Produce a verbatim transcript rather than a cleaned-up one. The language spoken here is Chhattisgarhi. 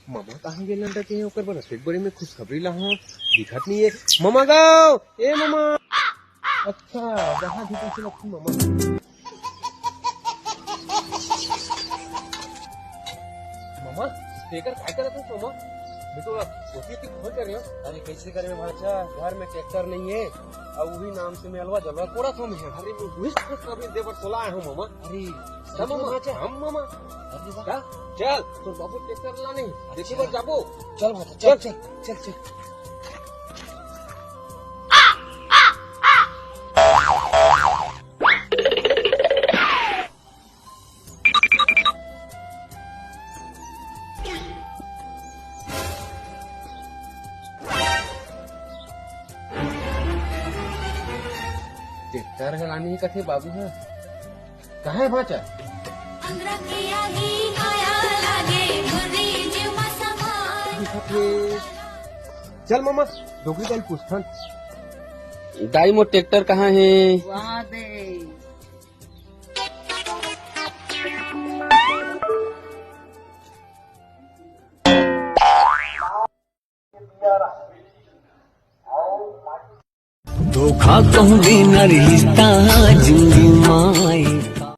ममा कहाँ गेलन रहिथे, ओकर बर अतेक बड़े में खुशखबरी लाहूँ, दिखत नइ हे। ममा गो, ए ममा। अच्छा, वहाँ भी कैसे लगती ममा। ममा, ट्रैक्टर काय करत हस ममा? मैं तो सोचिए कि फोन कर रहे हो। अरे कैसे करे भांचा, घर में ट्रैक्टर नहीं है, अब वही नाम से मैं अलवा जलवा कोड़ा था मैं। अरे वो वही खुशखबरी दे बर तोला आया हूँ ममा। अरे चल ममा, भांचा। हम ममा। अरे वाह। क्या? चल, तोर बाबू ट्रैक्टर ला नहीं, देखे बर जाबो। चल भांचा, चल, चल, चल, चल। ट्रैक्टर ह लानी हे कथे बाबू ह। कहाँ हे भांचा? अंगरा के आही माया लागे, गुर्री जीव मा समाय। चल ममा, डोकरी दाई पूछथन। दाई, मोर ट्रैक्टर कहाँ हे? वहाँ दे। धोखा कहूँ बिना रिश्ता जिंदगी माई।